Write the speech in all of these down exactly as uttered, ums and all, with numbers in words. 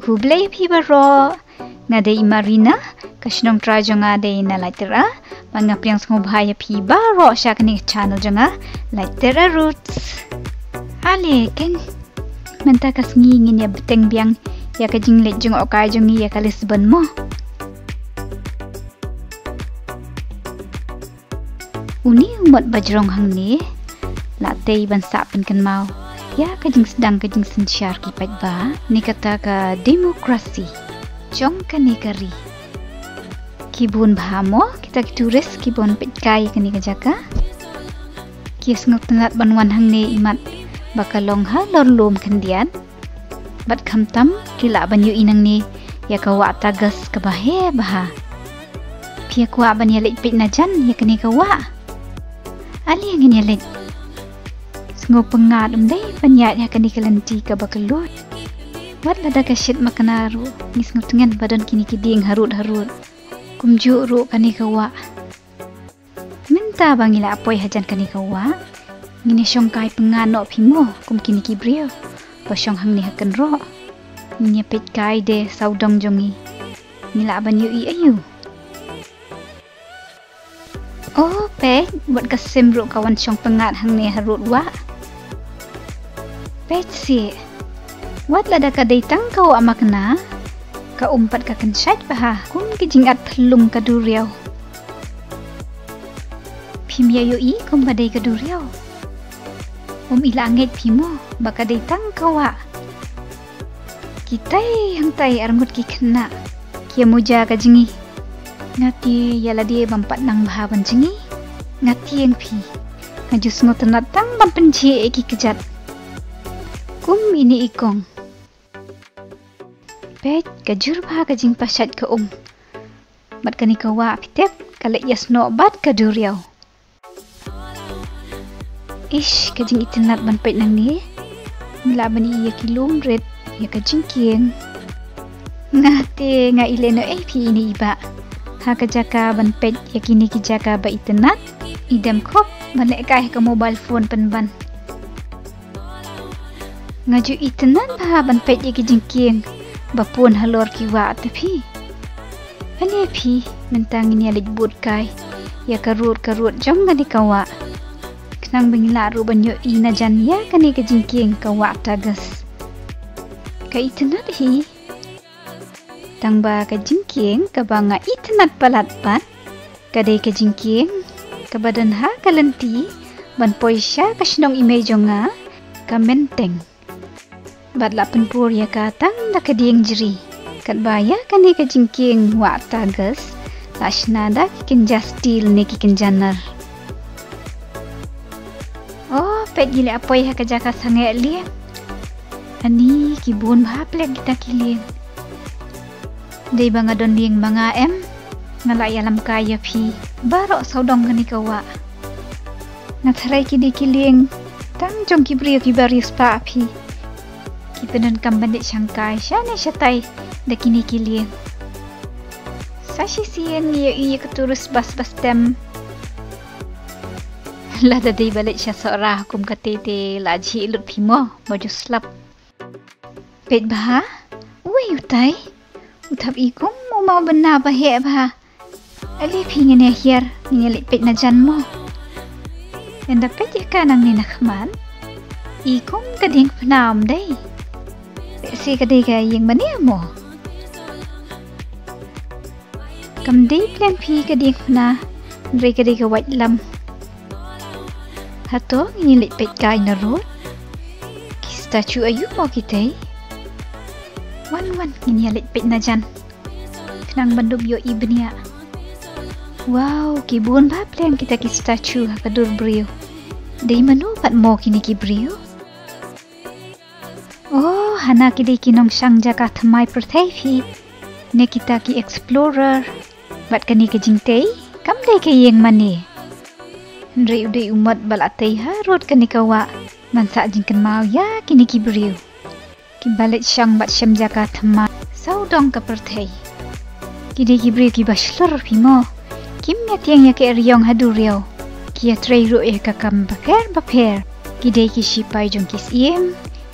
Khublei phi baroh. Nga dei i Marina, ka shnong trai jong nga dei na Laitera. Bad nga pdiang sngewbha ïa phi baroh sha kane ka channel jong nga, Laitera Roots. Ale keng, mynta ka sngi ngin ïa bteng biang ïa ka jingleit jngohkai jong ngi ïa ka Lisbon mo. Une u mot bajrong hangne la tei ban sah pynkynmaw ïa ka jingsdang ka jingsynshar ki paidbah ne kata ka demokrasi jong kane ka ri. Ki bun bha mo kita ki tourist ki bun peit kai kane ka jaka. Ki sngewtynnat ban wan hangne imat ba ka long halor lum khyndiat. Bad khamtam ki lah ban ïohi nangne ïa ka wah Tagus kaba heh bha. Phi kwah ban ïaleit peit najan ïa kane ka wah? Ale ngin ïaleit. Sngewpyngngad ym dei ban ïaid ha kane ka lynti kaba kylluid. Wat lada ka shit makna ruh ngi sngewtngen ba don kine ki dieng harud harud. Kumjuh ruh kane ka wah. Mynta ba ngi la poi hajan kane ka wah, ngin ïa shong kai pyngngad noh phi mo kum kine ki briew ba shong hangne ha kynroh. Ngin ïa peit kai de sawdong jong ngi. Ngi lah ban ïohi aïu? Oh peit, wat ka sim ruh ka wan shong pyngngad hangne harud wah. Peit sih. Wat lada ka dei tang ka wah makna, ka um pat ka kynshait bha kum ki jingat phyllung ka duriaw. Phim ïa ïohi kumba dei ka duriaw? Um i la ngeit phi mo ba ka dei tang ka wah. Kitai hangtai arngut ki khynnah ki ïa muja ka jngi. Nga te ïa lade bym pat nang bha ban jngi. Nga tieng phi. Nga ju sngewtynnat tang ban pynjhieh ïa ki kjat. Kum ine i kong. Peit ka jur bha ka jingpashait ka um. Bad kane ka wah phi tip ka leh ïasnoh bad ka duriaw. Ish ka jingitynnat ban peit nangne. Ngi lah ban ïohi ïa ki lum rit ïa ka jingkieng. Nga te nga i lehnohei phi ine i bah. Ha ka jaka ban peit ïa kine ki jaka ba itynnat, i dem khop ban lehkai ha ka mobile phone pynban. Nga ju itynnat bha ban peit ïa ki jingkieng ba pun halor ki wah te phi. Ale phi, mynta ngin ïaleit bud kai ïa ka rud ka rud jong kane ka wah. Khnang ba ngin lah ruh ban ïohi najan ïa kane ka jingkieng ka wah Tagus. Ka itynnat hi. Tang ba ka jingkieng kaba nga itynnat palat pat ka dei ka jingkieng kaba don ha ka lynti ban poi sha ka shnong i mei jong nga ka Menteng. Bad la pynpur ïa ka tang da ka dieng jri. Katba ïa kane ka jingkieng wah Tagus la shna da ki kynja steel ne ki kynja nar. Oh, peit ngi la poi ha ka jaka sangeh lieng. Ani ki bun bha pleng kita ki lieng. Dei ba nga don lieng ma nga em, nga la ïalam kai ïa phi baroh sawdong kane ka wah. Nga tharai kine ki lieng tang jong ki briew kiba riewspah phi. Ki pyndonkam ban leit shangkai shane shatai da kine ki lieng. Sa shisien ngi ïohi ïa ka tourist bus ba stem. Lada dei ba leit sha Sohra kum kata te la jhieh lut phi mo ba ju slap. Peit bha, uei utai? U thap i kum u maw bynna ba heh bha. Ale phi ngin ïa hiar, ngin ïa leit peit najan mo. Ynda peit ïa ka nangne na khmat. I kum ka dieng phna ym dei? Peit si ka dei ka ïing mane mo? Kam dei pleng phi ka dieng phna, hynrei ka dei ka waitlam. Hato ngin ïa leit peit kai na rud? Ki statue aïu mo kitei? Wan wan ngin ïa leit peit najan. Khnang ban dup ïohi bniah. Wow, ki bun bha pleng kita ki statue ha ka dur briew. Dei mano pat mo kine ki briew? Oh, hana ki dei ki nongshang jaka thymmai pyrthei phi. Ne kita ki explorer. Bad kane ka jingtei kam dei ka ïing mane. Hynrei u dei u mot ba la tei harud kane ka wah ban sah jingkynmaw ïa kine ki briew kiba leit shong bad shem jaka thymmai sawdong ka pyrthei. Ki dei ki briew kiba shlur phi mo. Kim ïa tieng ïa ka eriong ha duriaw. Ki ïa trei ruh ïa ka kam bapher bapher. Ki dei ki shipai jong ki syiem,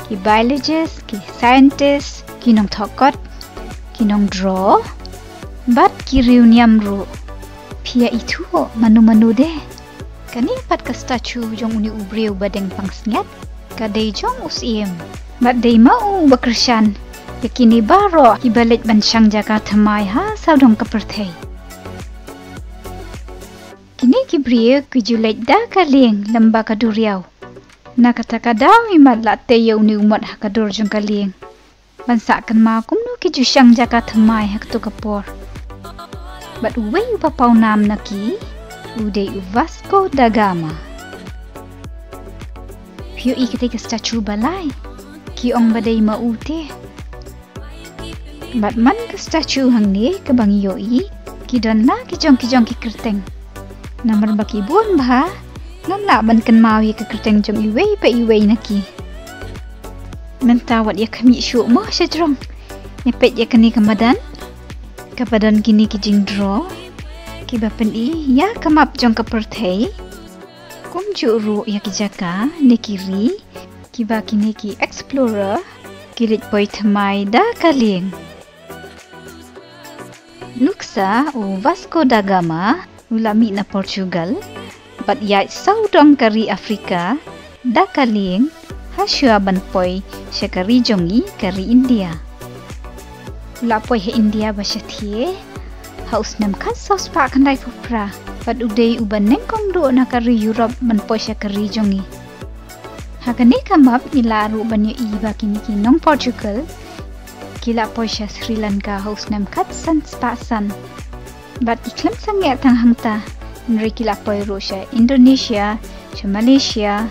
ki biologist, ki scientist, ki nongthoh kot, ki nongdro, bad ki riewniam ruh. Phi ïa ithuh mano mano de? Kane pat ka statue jong une u briew ba deng pansngiat, ka dei jong u Syiem. Bad dei ma u ba kyrshan ïa kine baroh kiba leit ban shang jaka thymmai ha sawdong ka pyrthei. Kine ki briew ki ju leit da ka lieng lem bad ka duriaw. Na kata ka daw imat la tei ïa une u mot ha ka dur jong ka lieng ban sa kynmaw kumno ki ju shang jaka thymmai ha kato ka por. Bad uwei uba pawnam na ki u dei u Vasco da Gama. Phi ïohi kata ka statue ba lai, ki ong ba dei ma u te. Bad man ka statue hangne kaba ngi ïohi, ki don la ki jong ki jong ki kyrteng. Namar ba ki bun bha, ngam lah ban kynmaw ïa ka kyrteng jong iwei pa iwei na ki. Mynta wat ïa khmih shuh mo sha jrong. Ïa peit ïa kane ka madan kaba don kine ki jingdro kiba pyni ïa ka map jong ka pyrthei. Kumjuh ruh ïa ki jaka ne ki ri kiba kine ki explorer ki leit poi thymmai da ka lieng. Nuksa, u Vasco da Gama u la mih na Portugal bad ïaid sawdong ka ri Afrika da ka lieng, ha shuwa ban poi sha ka ri jong ngi, ka ri India. U la poi ha India ba shathie ha u snem khatsaw spah khyndaiphew phra, bad u dei uba nyngkong duh na ka ri Europe ban poi sha ka ri jong ngi. Ha kane ka map ngi lah ruh ban ïohi ba kine ki nong Portugal ki la poi sha Sri Lanka ha u snem khatsan spah san. Bad ki khlem sangeh tang hangta, hynrei ki la poi ruh sha Indonesia, sha Malaysia,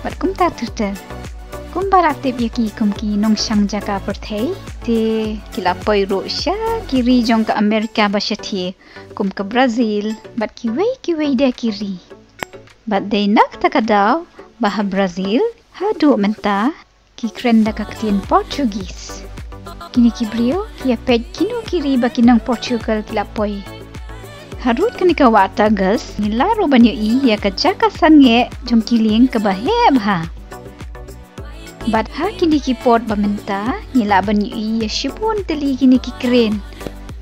bad kumta ter ter. Kumba la tip ïa ki kum ki nongshang jaka pyrthei, te ki la poi ruh sha ki ri jong ka Amerika ba shathie, kum ka Brazil, bad kiwei kiwei de ki ri. Bad dei na kata ka daw ba ha Brazil haduh mynta ki kren da ka ktien Portuguese. Kine ki briew ki ïa peit kino ki ri ba ki nong Portugal ki la poi. Harud kane ka wah Tagus ngi lah ruh ban ïohi ïa ka jaka sangeh jong ki lieng kaba heh bha. Bad ha kine ki port ba mynta ngi lah ban ïohi ïa shibun tylli kine ki crane.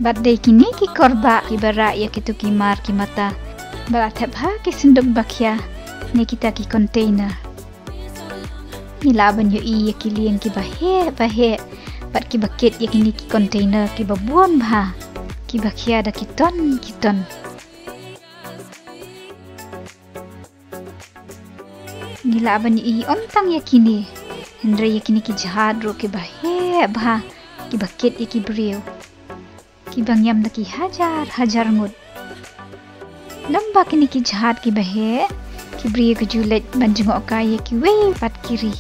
Bad dei kine ki korbah kiba rah ïa kito ki mar ki mata ba la thep ha ki synduk ba khia ne kita ki container. Ngi lah ban ïohi ïa ki lieng kiba heh ba heh bad kiba kit ïa kine ki container kiba bun bha kiba khia da ki ton ki ton. Ngi lah ban ïohi ym tang ïa kine, hynrei ïa kine ki jhad ruh kiba heh bha kiba kit ïa ki briew. Kiba ngiam da ki hajar hajar ngut. Lem bad kine ki jhad kiba heh, ki briew ki ju leit ban jngohkai ïa kiwei pat ki ri.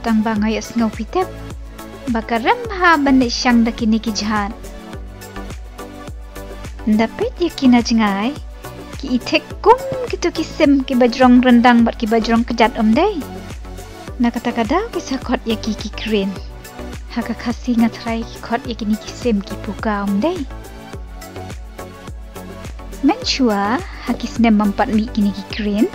Tang ba nga ïohsngew phi tip ba ka rem bha ban leit shang da kine ki jhad. Ynda peit ïa ki na jngai, ki i thik kum kito ki sim kiba jrong ryndang bad kiba jrong kjat, ym dei? Na kata ka daw ki sa khot ïa ki ki crane. Ha ka Khasi nga tharai ki khot ïa kine ki sim ki puka, ym dei? Mynshuwa ha ki snem bym pat mih kine ki crane,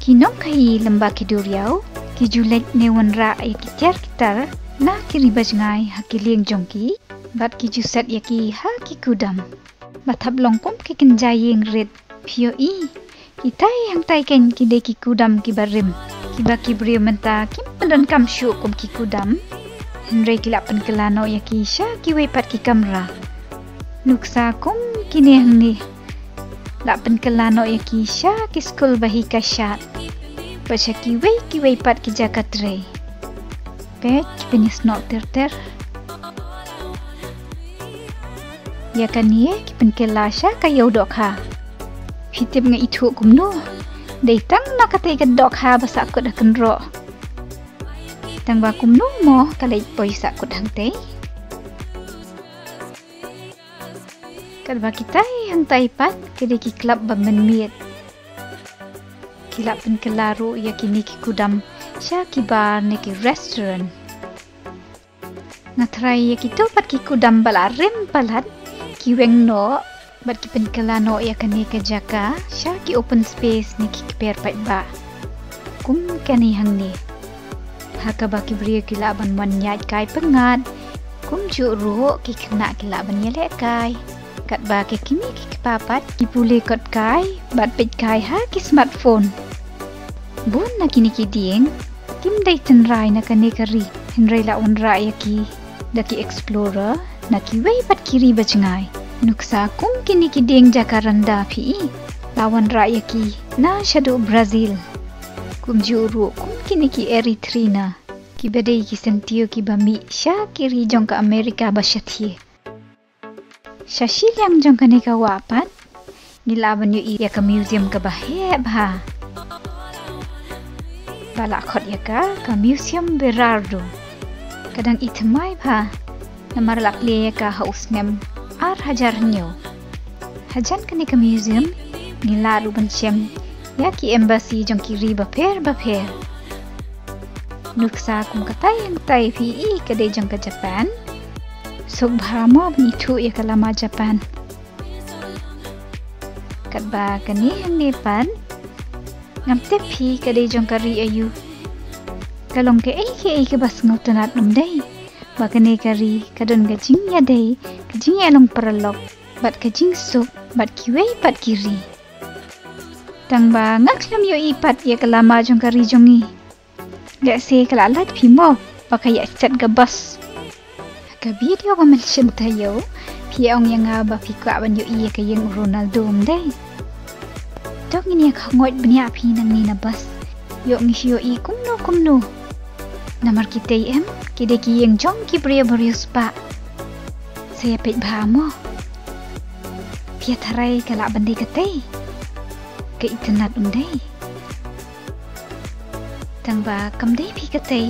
ki nongkhaïi lem bad ki duriaw ki ju leit ne wanrah ïa ki tiar ki tar na ki ri ba jngai ha ki lieng jong ki, bad ki ju set ïa ki ha ki kudam ba thap long kum ki kynja ïing rit. Phi ïohi, kitai hangtai keiñ ki dei ki kudam kiba rim, kiba ki briew mynta kim pyndonkam shuh kum ki kudam, hynrei ki la pynkylla noh ïa ki sha kiwei pat ki kamra. Nuksa kum kine hangne, la pynkylla noh ïa ki sha ki skul ba hikai shad bad sha kiwei kiwei pat ki jaka trei. Peit ki pynïasnoh ter ter. Ïa kane ki pynkylla sha ka ïew dohkha. Phi tip nga ithuh kumno? Dei tang na katei ka dohkha ba sahkut ha kynroh. Tang ba kumno mo ka leit poi sahkut hangtei? Katba kitai hangtai pat ki dei ki club ba mynmiet. Ki la pynkylla ruh ïa kine ki kudam sha ki bar ne ki restaurant. Nga tharai ïa kito pat ki kudam ba la rim palat ki weng noh bad ki pynkylla noh ïa kane ka jaka sha ki open space ne ki kper paidbah. Kum kane hangne, ha kaba ki briew ki lah ban wan ïaid kai pyngngad, Kumjuh ruh ki khynnah ki lah ban ïalehkai. Katba ki kmie ki kpa pat ki pule kot kai bad peit kai ha ki smartphone. Bun na kine ki dieng kim dei tynrai na kane ka ri, hynrei la wanrah ïa ki da ki explorer na kiwei pat ki ri ba jngai. Nuksa kum kine ki dieng jacaranda phi i, la wanrah ïa ki na shaduh Brazil. Kumjuh ruh kum kine ki Erythrina, kiba dei ki syntiew kiba mih sha ki ri jong ka America ba shathie. Sha shiliang jong kane ka wah pat ngi lah ban ïohi ïa ka museum kaba heh bha. Ba la khot ïa ka ka Museum Berardo. Ka dang i thymmai bha namar la plie ïa ka ha u snem ar hajar hynñiew. Hajan kane ka museum ngi lah ruh ban shem ïa ki embassy jong ki ri bapher bapher. Nuksa kum katai hangtai phi i ka dei jong ka Japan. Suk bha mo ban ithuh ïa ka lama Japan. Katba kane hangne pat ngam tip phi ka dei jong ka ri aïu. Ka long kaei kaei kaba sngewtynnat um dei ba kane ka ri ka don ka jingïadei, ka jingïalong paralok bad ka jingsuk bad kiwei pat ki ri. Tang ba nga khlem ïohi pat ïa ka lama jong ka ri jong ngi. Lehse ka la lait phi mo ba ka ïa set ka bus. Ka video ba mynshwa taïew phi ong ïa nga ba phi kwah ban ïohi ïa ka ïing u Ronaldo um dei. To ngin ïa khangoit bniah phi nangne na bus. Ïoh ngi shu ïohi kumno kumno. Namar kitei em ki dei ki ïing jong ki briew ba riewspah. Sa ïa peit bha mo. Phi ïa tharai ka lah ban dei katei. Ka itynnat um dei. Tang ba kam dei phi katei.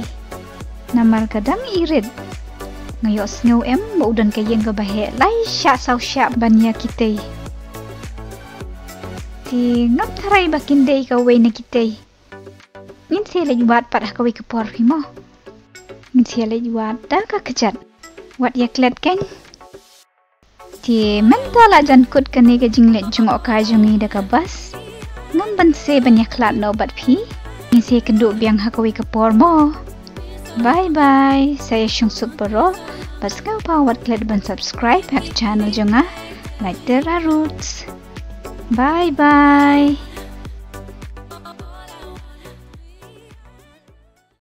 Namar ka dang irit. Nga ïohsngew em ba u don ka ïing kaba heh lai shah saw shah ban ïa kitei. Te ngam tharai ba kin dei kawei na kitei. Ngin sa leit wad pat ha kawei ka por phi mo. Ngin sa leit wad da ka kjat. Wat ïa klet keiñ. Te mynta la jan kut kane ka jingleit jngohkai jong ngi da ka bus. Ngam banse ban ïa khlad noh bad phi. Ngin sa kynduh biang ha kawei ka por mo. Bye bye. Sa ïa shong suk baroh bad sngewbha wat klet ban subscribe ha ka channel jong nga, Like Terra Roots. Bye bye.